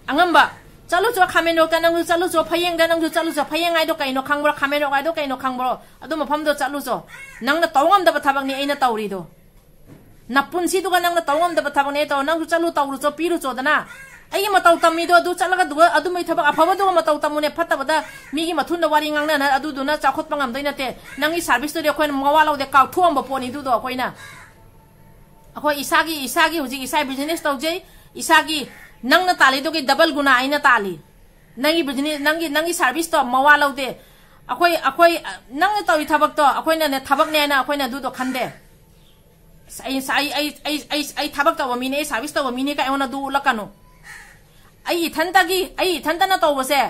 ꯑꯉꯝꯕ, ꯆꯠꯂꯨꯆꯣ, ꯈꯥꯃꯦꯟꯂꯣꯛꯇ ꯅꯪꯁꯨ ꯆꯠꯂꯨꯆꯣ, ꯐꯌꯦꯡꯗ ꯅꯪꯁꯨ ꯆꯠꯂꯨꯆꯣ꯫ ꯐꯌꯦꯡ ꯍꯥꯏꯗꯣ ꯀꯩꯅꯣ ꯈꯪꯕ꯭ꯔꯣ? ꯈꯥꯃꯦꯟꯂꯣꯛ ꯍꯥꯏꯗꯣ ꯀꯩꯅꯣ ꯈꯪꯕ꯭ꯔꯣ? ꯑꯗꯨ ꯃꯐꯝꯗꯣ ꯆꯠꯂꯨꯆꯣ꯫ ꯅꯪꯅ ꯇꯧ ꯉꯝꯗꯕ ꯊꯕꯛꯅꯤ ꯑꯩꯅ ꯇꯧꯔꯤꯗꯣ꯫ ꯅꯄꯨꯟꯁꯤꯗꯨꯒ ꯅꯪꯅ ꯇꯧ ꯉꯝꯗꯕ ꯊꯕꯛꯅꯦ ꯇꯧ꯫ ꯅꯪꯁꯨ ꯆꯠꯂꯨ, ꯇꯧꯔꯨꯆꯣ, ꯄꯤꯔꯨꯆꯣꯗꯅ꯫ ꯑꯩꯒꯤ ꯃꯇꯧ ꯇꯝꯃꯤꯗꯣ ꯑꯗꯨ ꯆꯠꯂꯒ ꯑꯗꯨꯒ ꯑꯗꯨꯝꯕꯩ ꯊꯕꯛ ꯑꯐꯕꯗꯨꯒ ꯃꯇꯧ ꯇꯝꯃꯨꯅꯦ꯫ ꯐꯠꯇꯕꯗ ꯃꯤꯒꯤ ꯃꯊꯨꯟꯗ ꯋꯥꯔꯤ ꯉꯥꯡꯅꯅ ꯑꯗꯨꯗꯨꯅ ꯆꯥꯎꯈꯠꯄ ꯉꯝꯗꯣꯏ ꯅꯠꯇꯦ꯫ ꯅꯪꯒꯤ ꯁꯥꯔꯚꯤꯁꯇꯨꯗꯤ ꯑꯩꯈꯣꯏꯅ ꯃꯋꯥ ꯂꯧꯗꯦ, ꯀꯥꯎꯊꯣꯛꯑꯝꯕ ꯄꯣꯠꯅꯤ ꯑꯗꯨꯗꯣ ꯑꯩꯈꯣꯏꯅ꯫ ꯑꯩꯈꯣꯏ ꯏꯁꯥꯒꯤ, ꯏꯁꯥꯒꯤ ꯍꯧꯖꯤꯛ ꯏꯁꯥ ꯕꯤꯖꯤꯅꯦꯁ ꯇꯧꯖꯩ꯫ ꯏꯁꯥꯒꯤ ꯅꯪꯅ ꯇꯥꯜꯂꯤꯗꯨꯒꯤ ꯗꯕꯜ ꯒꯨꯅꯥ ꯑꯩꯅ ꯇꯥꯜꯂꯤ꯫ ꯅꯪꯒꯤ ꯕꯤꯖꯤꯅꯦꯁ, ꯅꯪꯒꯤ, ꯅꯪꯒꯤ ꯁꯥꯔꯚꯤꯁꯇꯣ ꯃꯋꯥ ꯂꯧꯗꯦ꯫ ꯑꯩꯈꯣꯏ, ꯑꯩꯈꯣꯏ, ꯅꯪꯅ ꯇꯧꯔꯤ ꯊꯕꯛꯇꯣ ꯑꯩꯈꯣꯏꯅꯅꯦ ꯊꯕꯛꯅꯦꯅ ꯑꯩꯈꯣꯏꯅ ꯑꯗꯨꯗꯣ ꯈꯟꯗꯦ꯫ ꯑꯁ, ꯑꯩ, ꯑꯩ, ꯑꯩ, ꯑꯩ, ꯑꯩ, ꯑꯩ ꯊꯕꯛ ꯇꯧꯕ ꯃꯤꯅꯦ, ꯑꯩ ꯁꯥꯔꯚꯤꯁ ꯇꯧꯕ ꯃꯤꯅꯦ ꯀꯥꯏ ꯑꯩꯉꯣꯟꯗ ꯑꯗꯨ ꯎꯠꯂꯛꯀꯅꯨ꯫ ꯑꯩ ꯏꯊꯟꯇꯒꯤ, ꯑꯩ ꯏꯊꯟꯇꯅ ꯇꯧꯕꯁꯦ,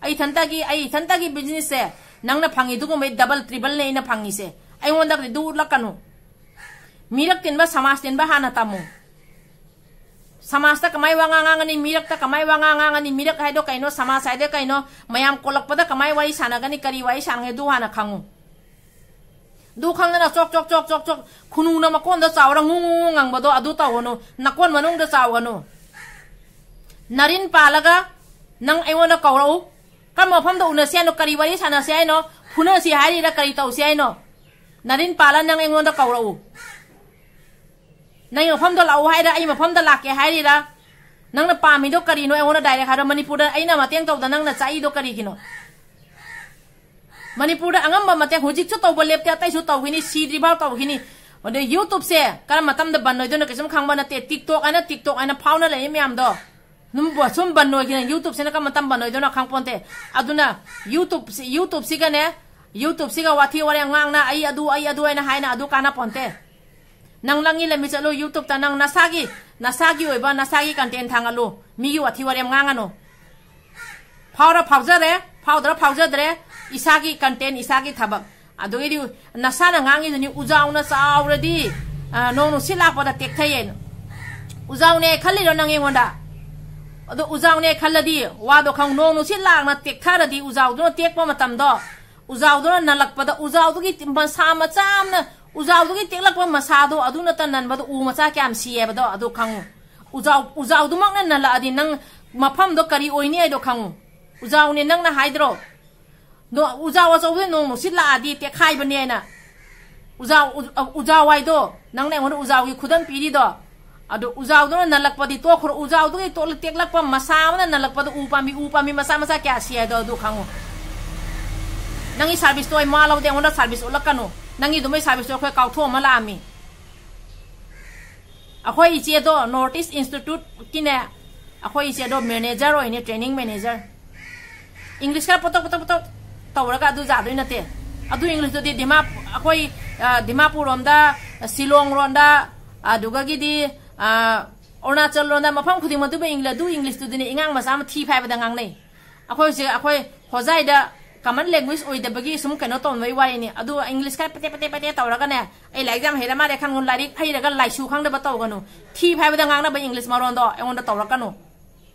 ꯑꯩ ꯏꯊꯟꯇꯒꯤ, ꯑꯩ ꯏꯊꯟꯇꯒꯤ ꯕꯤꯖꯤꯅꯦꯁꯁꯦ ꯅꯪꯅ ꯐꯪꯉꯤꯗꯨꯒꯨꯝꯕꯩ ꯗꯕꯜ ꯇ꯭ꯔꯤꯄꯜꯅꯦ ꯑꯩꯅ ꯐꯪꯉꯤꯁꯦ꯫ ꯑꯩꯉꯣꯟꯗꯒꯗꯤ ꯑꯗꯨ ꯎꯠꯂꯛꯀꯅꯨ꯫ ꯃꯤꯔꯛ ꯇꯤꯟꯕ, ꯁꯃꯥꯖ ꯇꯤꯟꯕ ꯍꯥꯟꯅ ꯇꯝꯃꯨ꯫ ꯁꯃꯥꯖꯇ ꯀꯃꯥꯏ ꯋꯥ ꯉꯥꯡ ꯉꯥꯡꯒꯅꯤ, ꯃꯤꯔꯛꯇ ꯀꯃꯥꯏ ꯋꯥ ꯉꯥꯡ ꯉꯥꯡꯒꯅꯤ, ꯃꯤꯔꯛ ꯍꯥꯏꯗꯣ ꯀꯩꯅꯣ, ꯁꯃꯥꯖ ꯍꯥꯏꯗꯣ ꯀꯩꯅꯣ, ꯃꯌꯥꯝ ꯀꯣꯜꯂꯛꯄꯗ ꯀꯃꯥꯏ ꯋꯥꯔꯤ ꯁꯥꯟꯅꯒꯅꯤ, ꯀꯔꯤ ꯋꯥꯔꯤ ꯁꯥꯟꯅꯒꯅꯤ, ꯑꯗꯨ ꯍꯥꯟꯅ ꯈꯪꯉꯨ꯫ ꯑꯗꯨ ꯈꯪꯗꯅ ꯆꯣꯛ ꯆꯣꯛ ꯆꯣꯛ ꯆꯣꯛ ꯆꯣꯛ ꯈꯨꯅꯨꯅ ꯃꯀꯣꯟꯗ ꯆꯥꯎꯔ ꯉꯨ ꯉꯨ ꯉꯨ ꯉꯪꯕꯗꯣ ꯑꯗꯨ ꯇꯧꯒꯅꯨ꯫ ꯅꯀꯣꯟ ꯃꯅꯨꯡꯗ ꯆꯥꯎꯒꯅꯨ꯫ ꯅꯔꯤꯟ ꯄꯥꯜꯂꯒ ꯅꯪ ꯑꯩꯉꯣꯟꯗ ꯀꯧꯔꯛꯎ꯫ ꯀꯔꯝꯕ ꯃꯐꯝꯗ ꯎꯅꯁꯤ ꯍꯥꯏꯅꯣ? ꯀꯔꯤ ꯋꯥꯔꯤ ꯁꯥꯟꯅꯁꯤ ꯍꯥꯏꯅꯣ? ꯐꯨꯅꯁꯤ ꯍꯥꯏꯔꯤꯔꯥ? ꯀꯔꯤ ꯇꯧꯁꯤ ꯍꯥꯏꯅꯣ? ꯅꯔꯤꯟ ꯄꯥꯜꯂ ꯅꯪ ꯑꯩꯉꯣꯟꯗ ꯀꯧꯔꯛꯎ꯫ ꯅꯪ ꯃꯐꯝꯗ ꯂꯥꯛꯎ ꯍꯥꯏꯔ, ꯑꯩ ꯃꯐꯝꯗ ꯂꯥꯛꯀꯦ ꯍꯥꯏꯔꯤꯔꯥ? ꯅꯪꯅ ꯄꯥꯝꯃꯤꯗꯣ ꯀꯔꯤꯅꯣ? ꯑꯩꯉꯣꯟꯗ ꯗꯥꯏꯔꯦꯛ ꯍꯥꯏꯔꯣ꯫ ꯃꯅꯤꯄꯨꯔꯗ ꯑꯩꯅ ꯃꯇꯦꯡ ꯇꯧꯗ ꯅꯪꯅ ꯆꯥꯛꯏꯗꯣ ꯀꯔꯤꯒꯤꯅꯣ? ꯃꯅꯤꯄꯨꯔꯗ ꯑꯉꯝꯕ ꯃꯇꯦꯡ ꯍꯧꯖꯤꯛꯁꯨ ꯇꯧꯕ ꯂꯦꯞꯇꯦ, ꯑꯇꯩꯁꯨ ꯇꯧꯈꯤꯅꯤ, ꯁꯤꯗ꯭ꯔꯤꯐꯥꯎ ꯇꯧꯈꯤꯅꯤ꯫ ꯑꯗꯩ YouTubeꯁꯦ ꯀꯔꯝꯕ ꯃꯇꯝꯗ ꯕꯟ ꯑꯣꯏꯗꯣꯏꯅꯣ ꯀꯩꯁꯨꯝ ꯈꯪꯕ ꯅꯠꯇꯦ꯫ TikTok ꯍꯥꯏꯅ, TikTok ꯍꯥꯏꯅ ꯐꯥꯎꯅ ꯂꯩꯔꯤ ꯃꯌꯥꯝꯗꯣ꯫ ꯑꯗꯨꯝ ꯕ-, ꯁꯨꯝ ꯕꯟ ꯑꯣꯏꯈꯤꯅ YouTubeꯁꯤꯅ ꯀꯔꯝꯕ ꯃꯇꯝ ꯕꯟ ꯑꯣꯏꯗꯣꯏꯅꯣ ꯈꯪꯄꯣꯟꯇꯦ꯫ ꯑꯗꯨꯅ YouTubeꯁꯤ, YouTubeꯁꯤꯒꯅꯦ, YouTubeꯁꯤꯒ ꯋꯥꯊꯤ ꯋꯥꯔꯦꯝ ꯉꯥꯡꯅ ꯑꯩ ꯑꯗꯨ, ꯑꯩ ꯑꯗꯨ ꯍꯥꯏꯅ ꯍꯥꯏꯅ ꯑꯗꯨ ꯀꯥꯟꯅꯄꯣꯟꯇꯦ꯫ ꯅꯪ ꯅꯪꯒꯤ ꯂꯝꯕꯤ ꯆꯠꯂꯨ, YouTubeꯇ ꯅꯪ ꯅꯁꯥꯒꯤ, ꯅꯁꯥꯒꯤ ꯑꯣꯏꯕ ꯅꯁꯥꯒꯤ content ꯊꯥꯡꯒꯠꯂꯨ꯫ ꯃꯤꯒꯤ ꯋꯥꯊꯤ ꯋꯥꯔꯦꯝ ꯉꯥꯡꯉꯅꯨ꯫ ꯐꯥꯎꯔ ꯐꯥꯎꯖꯔꯦ, ꯐꯥꯎꯗ꯭ꯔ ꯐꯥꯎꯖꯗ꯭ꯔꯦ, ꯏꯁꯥꯒꯤ content ꯏꯁꯥꯒꯤ ꯊꯕꯛ꯫ ꯑꯗꯨꯒꯤꯗꯤ ꯅꯁꯥꯅ ꯉꯥꯡꯉꯤꯗꯨꯅꯤ, "ꯎꯖꯥꯎꯅ ꯆꯥꯎꯔꯗꯤ, ꯑ, ꯅꯣꯡ ꯅꯨꯡꯁꯤꯠ ꯂꯥꯛꯄꯗ ꯇꯦꯛꯊꯩꯌꯦꯅ"꯫ ꯎꯖꯥꯎꯅꯦ ꯈꯜꯂꯤꯔꯣ ꯅꯪ ꯑꯩꯉꯣꯟꯗ? ꯑꯗꯣ ꯎꯖꯥꯎꯅꯦ ꯈꯜꯂꯗꯤ ꯋꯥꯗꯣ ꯈꯪ, ꯅꯣꯡ ꯅꯨꯡꯁꯤꯠ ꯂꯥꯛꯅ ꯇꯦꯛꯊꯔꯗꯤ ꯎꯖꯥꯎꯗꯨꯅ ꯇꯦꯛꯄ ꯃꯇꯝꯗꯣ, ꯎꯖꯥꯎꯗꯨꯅ ꯅꯜꯂꯛꯄꯗ, ꯎꯖꯥꯎꯗꯨꯒꯤ ꯃꯁꯥ ꯃꯆꯥ ꯑꯃꯅ, ꯎꯖꯥꯎꯗꯨꯒꯤ ꯇꯦꯛꯂꯛꯄ ꯃꯁꯥꯗꯣ ꯑꯗꯨꯅꯇ ꯅꯟꯕꯗꯣ ꯎ ꯃꯆꯥ ꯀꯌꯥꯝ ꯁꯤ ꯍꯥꯏꯕꯗꯣ ꯑꯗꯨ ꯈꯪꯉꯨ꯫ ꯎꯖꯥꯎ, ꯎꯖꯥꯎꯗꯨꯃꯛꯅ ꯅꯜꯂꯛꯑꯗꯤ ꯅꯪ ꯃꯐꯝꯗꯣ ꯀꯔꯤ ꯑꯣꯏꯅꯤ ꯍꯥꯏꯗꯣ ꯈꯪꯉꯨ꯫ ꯎꯖꯥꯎꯅꯦ ꯅꯪꯅ ꯍꯥꯏꯗ꯭ꯔꯣ? ꯅꯣ-, ꯎꯖꯥꯎ ꯑꯆꯧꯕꯗ ꯅꯣꯡ ꯅꯨꯡꯁꯤꯠ ꯂꯥꯛꯑꯗꯤ ꯇꯦꯛꯈꯥꯏꯕꯅꯦꯅ꯫ ꯎꯖꯥꯎ, ꯎ-, ꯎꯖꯥꯎ ꯍꯥꯏꯗꯣ, ꯅꯪꯅ ꯑꯩꯉꯣꯟꯗ ꯎꯖꯥꯎꯒꯤ ꯈꯨꯗꯝ ꯄꯤꯔꯤꯗꯣ, ꯑꯗꯣ ꯎꯖꯥꯎꯗꯨꯅ ꯅꯜꯂꯛꯄꯗꯤ ꯇꯣꯛꯈ꯭ꯔꯣ, ꯎꯖꯥꯎꯗꯨꯒꯤ ꯇꯣꯛꯂ-, ꯇꯦꯛꯂꯛꯄ ꯃꯁꯥ ꯑꯃꯅ ꯅꯜꯂꯛꯄꯗ ꯎ ꯄꯥꯝꯕꯤ, ꯎ ꯄꯥꯝꯕꯤ ꯃꯆꯥ ꯃꯆꯥ ꯀꯌꯥ ꯁꯤ ꯍꯥꯏꯗꯣ ꯑꯗꯨ ꯈꯪꯉꯨ꯫ ꯅꯪꯒꯤ serviceꯇꯣ ꯑꯩ ꯃꯋꯥ ꯂꯧꯗꯦ, ꯑꯩꯉꯣꯟꯗ service ꯎꯠꯂꯛꯀꯅꯨ꯫ ꯅꯪꯒꯤ ꯑꯗꯨꯃꯩ serviceꯇꯣ ꯑꯩꯈꯣꯏ ꯀꯥꯎꯊꯣꯛꯑꯝꯃ ꯂꯥꯛꯑꯝꯃꯤ꯫ ꯑꯩꯈꯣꯏ ꯏꯆꯦꯗꯣ North East Instituteꯀꯤꯅꯦ, ꯑꯩꯈꯣꯏ ꯏꯆꯦꯗꯣ manager ꯑꯣꯏꯅꯦ, training manager꯫ English ꯈꯔ ꯄꯣꯇꯛ ꯄꯣꯇꯛ ꯄꯣꯇꯛ ꯇꯧꯔꯒ ꯑꯗꯨ ꯌꯥꯗꯣꯏ ꯅꯠꯇꯦ꯫ ꯑꯗꯨ Englishꯇꯨꯗꯤ ꯗꯤꯃꯥ-, ꯑꯩꯈꯣꯏ, ꯑ, ꯗꯤꯃꯥꯄꯨꯔ ꯔꯣꯝꯗ, ꯁꯤꯂꯣꯡ ꯔꯣꯝꯗ, ꯑꯗꯨꯒꯒꯤꯗꯤ, ꯑ, ꯑꯔꯨꯅꯥꯆꯜ ꯔꯣꯝꯗ, ꯃꯐꯝ ꯈꯨꯗꯤꯡꯃꯛꯇꯨꯕꯨ English, ꯑꯗꯨ Englishꯇꯨꯗꯤꯅꯦ ꯏꯉꯥꯡ ꯃꯆꯥ ꯑꯃ ꯊꯤ ꯐꯥꯏꯕꯗ ꯉꯥꯡꯅꯩ꯫ ꯑꯩꯈꯣꯏ ꯍꯧꯖꯤꯛ, ꯑꯩꯈꯣꯏ ꯍꯣꯖꯥꯏꯗ Common language ꯑꯣꯏꯗꯕꯒꯤ ꯁꯨꯝ ꯀꯩꯅꯣ ꯇꯧꯅꯕꯒꯤ ꯋꯥꯔꯤꯅꯤ꯫ ꯑꯗꯨ English ꯈꯔ ꯄꯦꯇꯦ ꯄꯦꯇꯦ ꯄꯦꯇꯦ ꯇꯧꯔꯒꯅꯦ, "ꯑꯩ ꯂꯥꯏꯔꯤꯛ ꯌꯥꯝ ꯍꯩꯔ ꯃꯥꯜꯂꯦ" ꯈꯟꯒꯅꯨ꯫ ꯂꯥꯏꯔꯤꯛ ꯍꯩꯔꯒ ꯂꯥꯏꯁꯨ ꯈꯪꯗꯕ ꯇꯧꯒꯅꯨ꯫ ꯊꯤ ꯐꯥꯏꯕꯗ ꯉꯥꯡꯅꯕ English ꯃꯔꯣꯟꯗꯣ ꯑꯩꯉꯣꯟꯗ ꯇꯧꯔꯛꯀꯅꯨ꯫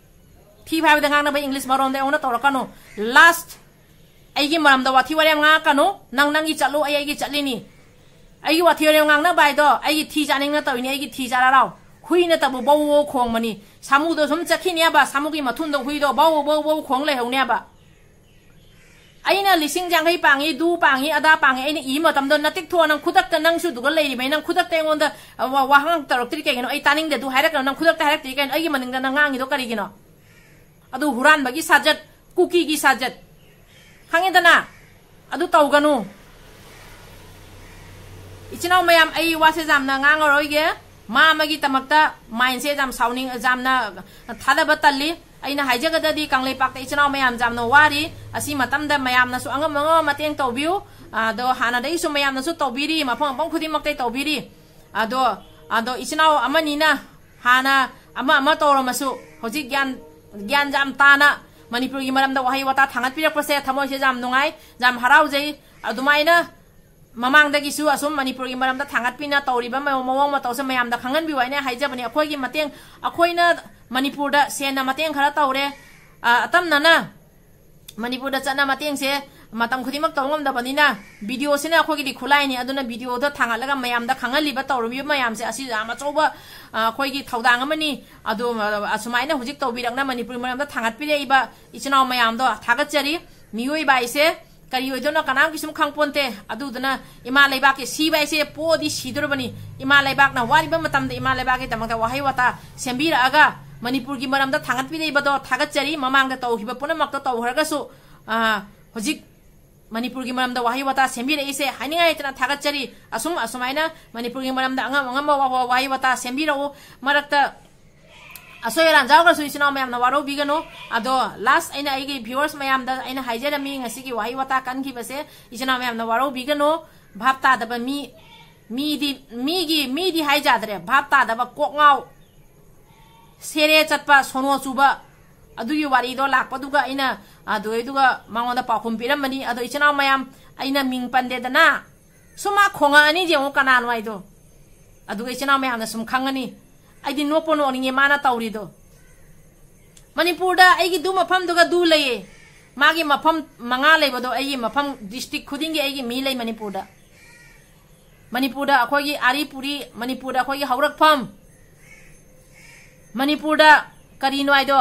ꯊꯤ ꯐꯥꯏꯕꯗ ꯉꯥꯡꯅꯕ English ꯃꯔꯣꯟꯗꯣ ꯑꯩꯉꯣꯟꯗ ꯇꯧꯔꯛꯀꯅꯨ꯫ Last, ꯑꯩꯒꯤ ꯃꯔꯝꯗ ꯋꯥꯊꯤ ꯋꯥꯔꯦꯝ ꯉꯥꯡꯉꯛꯀꯅꯨ꯫ "ꯅꯪ ꯅꯪꯒꯤ ꯆꯠꯂꯨ, ꯑꯩ ꯑꯩꯒꯤ ꯆꯠꯂꯤꯅꯤ"꯫ ꯑꯩꯒꯤ ꯋꯥꯊꯤ ꯋꯥꯔꯦꯝ ꯉꯥꯡꯅꯕ ꯍꯥꯏꯗꯣ ꯑꯩꯒꯤ ꯊꯤ ꯆꯥꯅꯤꯡꯅ ꯇꯧꯔꯤꯅꯤ, ꯑꯩꯒꯤ ꯊꯤ ꯆꯥꯔ ꯂꯥꯎ꯫ ꯍꯨꯏ ꯅꯠꯇꯕꯨ ꯕꯧ ꯕꯧ ꯈꯣꯡꯕꯅꯤ꯫ ꯁꯥꯃꯨꯗꯣ ꯁꯨꯝ ꯆꯠꯈꯤꯅꯦꯕ, ꯁꯥꯃꯨꯒꯤ ꯃꯊꯨꯟꯗꯣ ꯍꯨꯏꯗꯣ ꯕꯧ ꯕꯧ ꯕꯧ ꯈꯣꯡ ꯂꯩꯍꯧꯅꯦꯕ꯫ ꯑꯩꯅ ꯂꯤꯁꯤꯡ ꯌꯥꯡꯈꯩ ꯄꯥꯡꯉꯤ, ꯗꯨ ꯄꯥꯡꯉꯤ, ꯑꯗꯥ ꯄꯥꯡꯉꯤ, ꯑꯩꯅ ꯏꯕ ꯃꯇꯝꯗ ꯅꯇꯤꯛ ꯊꯣꯛꯑ ꯅꯪ ꯈꯨꯗꯛꯇ, ꯅꯪꯁꯨ ꯑꯗꯨꯒ ꯂꯩꯔꯤꯕꯅꯤ, ꯅꯪ ꯈꯨꯗꯛꯇ ꯑꯩꯉꯣꯟꯗ, ꯑ, ꯋꯥ-, ꯋꯥꯍꯪ ꯇꯧꯔꯛꯇ꯭ꯔꯤ ꯀꯩꯒꯤꯅꯣ? ꯑꯩ ꯇꯥꯅꯤꯡꯗꯦ, ꯑꯗꯨ ꯍꯥꯏꯔꯛꯀꯅꯨ, ꯅꯪ ꯈꯨꯗꯛꯇ ꯍꯥꯏꯔꯛꯇ꯭ꯔꯤ ꯀꯩꯅꯣ? ꯑꯩꯒꯤ ꯃꯅꯤꯡꯗ ꯅꯪ ꯉꯥꯡꯉꯤꯗꯣ ꯀꯔꯤꯒꯤꯅꯣ? ꯑꯗꯨ ꯍꯨꯔꯥꯟꯕꯒꯤ ꯁꯥꯖꯠ, ꯀꯨꯀꯤꯒꯤ ꯁꯥꯖꯠ, ꯈꯪꯉꯦꯗꯅ? ꯑꯗꯨ ꯇꯧꯒꯅꯨ꯫ ꯏꯆꯤꯟ ꯏꯅꯥꯎ ꯃꯌꯥꯝ, ꯑꯩ ꯋꯥꯁꯦ ꯌꯥꯝꯅ ꯉꯥꯡꯉꯔꯣꯏꯒꯦ꯫ ꯃꯥ ꯑꯃꯒꯤꯗꯃꯛꯇ mindꯁꯦ ꯌꯥꯝ ꯁꯥꯎꯅꯤꯡ-, ꯌꯥꯝꯅ ꯊꯥꯗꯕ ꯇꯜꯂꯤ꯫ ꯑꯩꯅ ꯍꯥꯏꯖꯒꯗꯗꯤ ꯀꯪꯂꯩꯄꯥꯛꯇ ꯏꯆꯤꯟ ꯏꯅꯥꯎ ꯃꯌꯥꯝ ꯌꯥꯝꯅ ꯋꯥꯔꯤ꯫ ꯑꯁꯤ ꯃꯇꯝꯗ ꯃꯌꯥꯝꯅꯁꯨ ꯑꯉꯝ ꯑꯉꯝꯕ ꯃꯇꯦꯡ ꯇꯧꯕꯤꯌꯨ꯫ ꯑꯗꯣ ꯍꯥꯟꯅꯗꯒꯤꯁꯨ ꯃꯌꯥꯝꯅꯁꯨ ꯇꯧꯕꯤꯔꯤ, ꯃꯐꯝ ꯃꯐꯝ ꯈꯨꯗꯤꯡꯃꯛꯇ ꯇꯧꯕꯤꯔꯤ꯫ ꯑꯗꯣ, ꯑꯗꯣ ꯏꯆꯤꯟ ꯏꯅꯥꯎ ꯑꯃꯅꯤꯅ ꯍꯥꯟꯅ ꯑꯃ ꯑꯃ ꯇꯧꯔꯝꯃꯁꯨ, ꯍꯧꯖꯤꯛ ꯒ꯭ꯌꯥꯟ, ꯒ꯭ꯌꯥꯟ ꯌꯥꯝ ꯇꯥꯅ ꯃꯅꯤꯄꯨꯔꯒꯤ ꯃꯔꯝꯗ ꯋꯥꯍꯩ ꯋꯥꯇꯥ ꯊꯥꯡꯒꯠꯄꯤꯔꯛꯄꯁꯦ ꯊꯃꯣꯏꯁꯦ ꯌꯥꯝ ꯅꯨꯡꯉꯥꯏ, ꯌꯥꯝ ꯍꯔꯥꯎꯖꯩ꯫ ꯑꯗꯨꯃꯥꯏꯅ ꯃꯃꯥꯡꯗꯒꯤꯁꯨ ꯑꯁꯨꯝ ꯃꯅꯤꯄꯨꯔꯒꯤ ꯃꯔꯝꯗ ꯊꯥꯡꯒꯠꯄꯤꯅ ꯇꯧꯔꯤꯕ ꯃꯑꯣꯡ, ꯃꯑꯣꯡ ꯃꯇꯧꯁꯦ ꯃꯌꯥꯝꯗ ꯈꯪꯍꯟꯕꯤꯌꯨ ꯍꯥꯏꯅ ꯍꯥꯏꯖꯕꯅꯤ꯫ ꯑꯩꯈꯣꯏꯒꯤ ꯃꯇꯦꯡ, ꯑꯩꯈꯣꯏꯅ ꯃꯅꯤꯄꯨꯔꯗ ꯁꯦꯟꯅ ꯃꯇꯦꯡ ꯈꯔ ꯇꯧꯔꯦ, ꯑ, ꯑꯇꯝꯅꯅ ꯃꯅꯤꯄꯨꯔꯗ ꯆꯠꯅ ꯃꯇꯦꯡꯁꯦ ꯃꯇꯝ ꯈꯨꯗꯤꯡꯃꯛ ꯇꯧꯕ ꯉꯝꯗꯕꯅꯤꯅ, videoꯁꯤꯅ ꯑꯩꯈꯣꯏꯒꯤꯗꯤ ꯈꯨꯠꯂꯥꯏꯅꯤ꯫ ꯑꯗꯨꯅ videoꯗ ꯊꯥꯡꯒꯠꯂꯒ ꯃꯌꯥꯝꯗ ꯈꯪꯍꯜꯂꯤꯕ, ꯇꯧꯔꯝꯃꯤꯕ ꯃꯌꯥꯝꯁꯦ, ꯑꯁꯤ ꯌꯥꯝ ꯑꯆꯧꯕ, ꯑ, ꯑꯩꯈꯣꯏꯒꯤ ꯊꯧꯗꯥꯡ ꯑꯃꯅꯤ꯫ ꯑꯗꯨ, ꯑ, ꯑꯁꯨꯃꯥꯏꯅ ꯍꯧꯖꯤꯛ ꯇꯧꯕꯤꯔꯛꯅ ꯃꯅꯤꯄꯨꯔꯒꯤ ꯃꯔꯝꯗ ꯊꯥꯡꯒꯠꯄꯤꯔꯛꯏꯕ ꯏꯆꯤꯟ ꯏꯅꯥꯎ ꯃꯌꯥꯝꯗꯣ ꯊꯥꯒꯠꯆꯔꯤ꯫ ꯃꯤꯑꯣꯏꯕ ꯍꯥꯏꯁꯦ ꯀꯔꯤ ꯑꯣꯏꯗꯣꯏꯅꯣ ꯀꯅꯥꯝꯒꯤ ꯁꯨꯝ ꯈꯪꯄꯣꯟꯇꯦ꯫ ꯑꯗꯨꯗꯨꯅ ꯏꯃꯥ ꯂꯩꯕꯥꯛꯀꯤ ꯁꯤꯕ ꯍꯥꯏꯁꯦ, ꯄꯣꯛꯑꯗꯤ ꯁꯤꯗꯣꯔꯕꯅꯤ꯫ ꯏꯃꯥ ꯂꯩꯕꯥꯛꯅ ꯋꯥꯔꯤꯕ ꯃꯇꯝꯗ ꯏꯃꯥ ꯂꯩꯕꯥꯛꯀꯤꯗꯃꯛꯇ ꯋꯥꯍꯩ ꯋꯥꯇꯥ ꯁꯦꯝꯕꯤꯔꯛꯑꯒ ꯃꯅꯤꯄꯨꯔꯒꯤ ꯃꯔꯝꯗ ꯊꯥꯡꯒꯠꯄꯤꯔꯛꯏꯕꯗꯣ ꯊꯥꯒꯠꯆꯔꯤ꯫ ꯃꯃꯥꯡꯗ ꯇꯧꯈꯤꯕ ꯄꯨꯝꯅꯃꯛꯇꯣ ꯇꯧꯈ꯭ꯔꯒꯁꯨ, ꯑ, ꯍꯧꯖꯤꯛ ꯃꯅꯤꯄꯨꯔꯒꯤ ꯃꯔꯝꯗ ꯋꯥꯍꯩ ꯋꯥꯇꯥ ꯁꯦꯝꯕꯤꯔꯛꯏꯁꯦ ꯍꯥꯏꯅꯤꯡꯉꯥꯏ ꯂꯩꯇꯅ ꯊꯥꯒꯠꯆꯔꯤ꯫ ꯑꯁꯨꯝ, ꯑꯁꯨꯃꯥꯏꯅ ꯃꯅꯤꯄꯨꯔꯒꯤ ꯃꯔꯝꯗ ꯑꯉꯝ ꯑꯉꯝꯕ ꯋꯥ-, ꯋꯥ-, ꯋꯥꯍꯩ ꯋꯥꯇꯥ ꯁꯦꯝꯕꯤꯔꯛꯎ꯫ ꯃꯔꯛꯇ ꯑꯁꯣꯏ ꯑꯔꯥꯟ ꯌꯥꯎꯔꯒꯁꯨ ꯏꯆꯤꯟ ꯏꯅꯥꯎ ꯃꯌꯥꯝꯅ ꯋꯥꯔꯧꯕꯤꯒꯅꯨ꯫ ꯑꯗꯣ last ꯑꯩꯅ ꯑꯩꯒꯤ viewers ꯃꯌꯥꯝꯗ ꯑꯩꯅ ꯍꯥꯏꯖꯔꯝꯃꯤ, ꯉꯁꯤꯒꯤ ꯋꯥꯍꯩ ꯋꯥꯇꯥ ꯀꯟꯈꯤꯕꯁꯦ ꯏꯆꯤꯟ ꯏꯅꯥꯎ ꯃꯌꯥꯝꯅ ꯋꯥꯔꯧꯕꯤꯒꯅꯨ꯫ ꯚꯥꯞ ꯇꯥꯗꯕ ꯃꯤ, ꯃꯤꯗꯤ, ꯃꯤꯒꯤ, ꯃꯤꯗꯤ ꯍꯥꯏꯖꯗ꯭ꯔꯦ, ꯚꯥꯞ ꯇꯥꯗꯕ, ꯀꯣꯛ ꯉꯥꯎ, ꯁꯦꯔꯦ ꯆꯠꯄ, ꯁꯣꯅꯣ ꯆꯨꯕ, ꯑꯗꯨꯒꯤ ꯋꯥꯔꯤꯗꯣ ꯂꯥꯛꯄꯗꯨꯒ ꯑꯩꯅ ꯑꯗꯨꯒꯩꯗꯨꯒ ꯃꯉꯣꯟꯗ ꯄꯥꯎꯈꯨꯝ ꯄꯤꯔꯝꯕꯅꯤ꯫ ꯑꯗꯣ ꯏꯆꯤꯟ ꯏꯅꯥꯎ ꯃꯌꯥꯝ, ꯑꯩꯅ ꯃꯤꯡ ꯄꯟꯗꯦꯗꯅ, ꯁꯨꯝ ꯃꯥ ꯈꯣꯡꯉꯛꯑꯅꯤ ꯌꯦꯡꯉꯨ ꯀꯅꯥꯅꯣ ꯍꯥꯏꯗꯣ꯫ ꯑꯗꯨꯒ ꯏꯆꯤꯟ ꯏꯅꯥꯎ ꯃꯌꯥꯝꯅ ꯁꯨꯝ ꯈꯪꯉꯅꯤ꯫ ꯑꯩꯗꯤ ꯅꯣꯛꯄ ꯅꯣꯛꯅꯤꯡꯉꯦ ꯃꯥꯅ ꯇꯧꯔꯤꯗꯣ꯫ ꯃꯅꯤꯄꯨꯔꯗ ꯑꯩꯒꯤ ꯗꯨ ꯃꯐꯝꯗꯨꯒ ꯗꯨ ꯂꯩꯌꯦ꯫ ꯃꯥꯒꯤ ꯃꯐꯝ ꯃꯉꯥ ꯂꯩꯕꯗꯣ ꯑꯩꯒꯤ ꯃꯐꯝ, district ꯈꯨꯗꯤꯡꯒꯤ ꯑꯩꯒꯤ ꯃꯤ ꯂꯩ ꯃꯅꯤꯄꯨꯔꯗ꯫ ꯃꯅꯤꯄꯨꯔꯗ ꯑꯩꯈꯣꯏꯒꯤ ꯑꯥꯔꯤ ꯄꯨꯔꯤ, ꯃꯅꯤꯄꯨꯔꯗ ꯑꯩꯈꯣꯏꯒꯤ ꯍꯧꯔꯛꯐꯝ, ꯃꯅꯤꯄꯨꯔꯗ ꯀꯔꯤꯅꯣ ꯍꯥꯏꯗꯣ,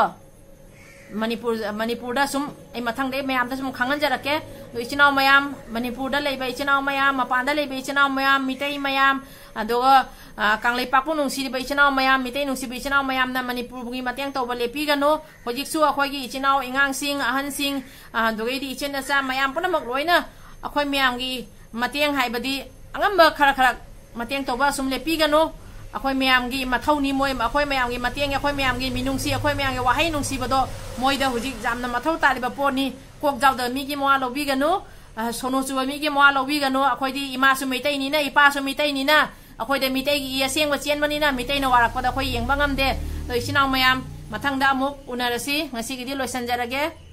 ꯃꯅꯤꯄꯨꯔ, ꯃꯅꯤꯄꯨꯔꯗ ꯁꯨꯝ ꯑꯩ ꯃꯊꯪꯗ ꯑꯩ ꯃꯌꯥꯝꯗ ꯁꯨꯝ ꯈꯪꯍꯟꯖꯔꯛꯀꯦ꯫ ꯑꯗꯣ ꯏꯆꯤꯟ ꯏꯅꯥꯎ ꯃꯌꯥꯝ, ꯃꯅꯤꯄꯨꯔꯗ ꯂꯩꯕ ꯏꯆꯤꯟ ꯏꯅꯥꯎ ꯃꯌꯥꯝ, ꯃꯄꯥꯟꯗ ꯂꯩꯕ ꯏꯆꯤꯟ ꯏꯅꯥꯎ ꯃꯌꯥꯝ, ꯃꯤꯇꯩ ꯃꯌꯥꯝ, ꯑꯗꯨꯒ, ꯑ, ꯀꯪꯂꯩꯄꯥꯛꯄꯨ ꯅꯨꯡꯁꯤꯔꯤꯕ ꯏꯆꯤꯟ ꯏꯅꯥꯎ ꯃꯌꯥꯝ, ꯃꯤꯇꯩ ꯅꯨꯡꯁꯤꯕ ꯏꯆꯤꯟ ꯏꯅꯥꯎ ꯃꯌꯥꯝꯅ ꯃꯅꯤꯄꯨꯔꯒꯤ ꯃꯇꯦꯡ ꯇꯧꯕ ꯂꯦꯞꯄꯤꯒꯅꯨ꯫ ꯍꯧꯖꯤꯛꯁꯨ ꯑꯩꯈꯣꯏꯒꯤ ꯏꯆꯤꯟ ꯏꯅꯥꯎ, ꯑꯉꯥꯡꯁꯤꯡ, ꯑꯍꯟꯁꯤꯡ, ꯑ, ꯑꯗꯨꯗꯒꯤꯗꯤ ꯏꯆꯤꯟ ꯏꯆꯥ ꯃꯌꯥꯝ ꯄꯨꯝꯅꯃꯛ ꯂꯣꯏꯅ ꯑꯩꯈꯣꯏ ꯃꯌꯥꯝꯒꯤ ꯃꯇꯦꯡ ꯍꯥꯏꯕꯗꯤ ꯑꯉꯝꯕ ꯈꯔ ꯈꯔ ꯃꯇꯦꯡ ꯇꯧꯕ ꯑꯁꯨꯝ ꯂꯦꯞꯄꯤꯒꯅꯨ꯫ ꯑꯩꯈꯣꯏ ꯃꯌꯥꯝꯒꯤ ꯃꯊꯧꯅꯤ ꯃꯣꯏ, ꯑꯩꯈꯣꯏ ꯃꯌꯥꯝꯒꯤ ꯃꯇꯦꯡ, ꯑꯩꯈꯣꯏ ꯃꯌꯥꯝꯒꯤ ꯃꯤꯅꯨꯡꯁꯤ, ꯑꯩꯈꯣꯏ ꯃꯌꯥꯝꯒꯤ ꯋꯥꯍꯩ ꯅꯨꯡꯁꯤꯕꯗꯣ ꯃꯣꯏꯗ ꯍꯧꯖꯤꯛ ꯌꯥꯝꯅ ꯃꯊꯧ ꯇꯥꯔꯤꯕ ꯄꯣꯠꯅꯤ꯫ ꯀꯣꯛ ꯌꯥꯎꯗꯕ ꯃꯤꯒꯤ ꯃꯋꯥ ꯂꯧꯕꯤꯒꯅꯨ, ꯑ, ꯁꯣꯅꯣ ꯆꯨꯕ ꯃꯤꯒꯤ ꯃꯋꯥ ꯂꯧꯕꯤꯒꯅꯨ꯫ ꯑꯩꯈꯣꯏꯗꯤ ꯏꯃꯥꯁꯨ ꯃꯩꯇꯩꯅꯤꯅ, ꯏꯄꯥꯁꯨ ꯃꯩꯇꯩꯅꯤꯅ, ꯑꯩꯈꯣꯏꯗ ꯃꯤꯇꯩꯒꯤ ꯏ ꯑꯁꯦꯡꯕ ꯆꯦꯟꯕꯅꯤꯅ ꯃꯤꯇꯩꯅ ꯋꯥꯔꯛꯄꯗ ꯑꯩꯈꯣꯏ ꯌꯦꯡꯕ ꯉꯝꯗꯦ꯫ ꯑꯗꯣ ꯏꯆꯤꯟ ꯏꯅꯥꯎ ꯃꯌꯥꯝ, ꯃꯊꯪꯗ ꯑꯃꯨꯛ ꯎꯅꯔꯁꯤ꯫ ꯉꯁꯤꯒꯤꯗꯤ ꯂꯣꯏꯁꯤꯟꯖꯔꯒꯦ꯫